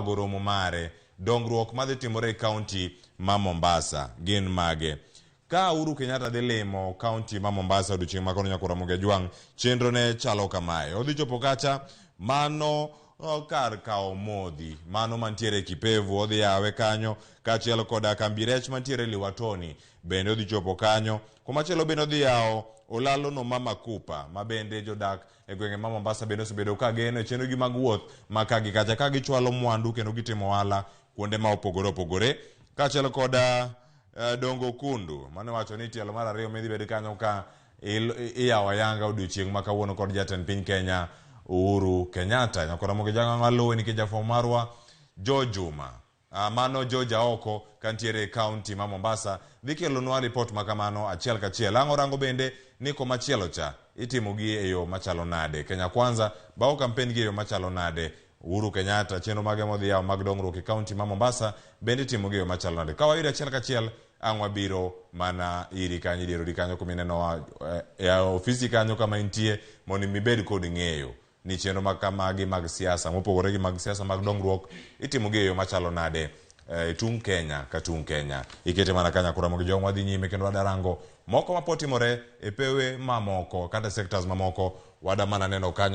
Go romo mare, dongruok madhi timore e kaunti ma Mombasa gin mage? Ka Uhuru Kenyatta dhi limo kaunti ma Mombasa odiochieng' ma kono nyaka Ramogi Ajwang', chenro ne chalo kamae. Odhi chopo kacha mano kar kawo modhi mano mantiere Kipevu, odhi yawe kanyo kaachiel koda kambi rech mantiere Liwatoni bende odhi chopo kanyo. Komachielo bende odhi yawo olalo no ma Makupa ma bende jodak e gwenge ma Mombasa bende osebedo ka geno e chenrogi mag wuoth ma ka gi kacha ka gichwalo mwandu kendo gitimo ohala kuonde ma opogore opogore kaachiel koda Dongo Kundu mane wacho ni tielo mar ariyo midhi bed kanyo ka iyawo ayanga odiochieng' ma kawuono kod jatend piny Kenya Uhuru Kenyatta. Nyakora Ramogi Jang'ang'o aluwe nikech jafwambo marwa Joe Juma mano George Aoko kantiere e kaunti ma Mombasa dhi kelonwa ripot ma kamano achiel kachiel. Ang' orango bende ni komachielo cha itimo gi e yo machalo nade. Kenya Kwanza bago kampen gi e yo machalo nade. Uhuru Kenyatta chenro mage modhi yawo mag dongruok e kaunti ma Mombasa bende itimo gi e yo machalo nade. Ka wayudo achiel kachiel ang' wabiro mana iri kanyo e dier odi kanyo kuma inenowa e ofisi kanyo kama intie mondo mibed kod ng'eyo ni chenro mag kamagi mag siasa mopogore gi mag siasa mag dongruok itimo gi e yo machalo nade e tung' Kenya ka tung' Kenya. Ikete mana ka nyakura mogi jong wadhi nyime kendo wadarango moko mapod timore e pewe mamoko kata sectors mamoko wada mana neno kanyo.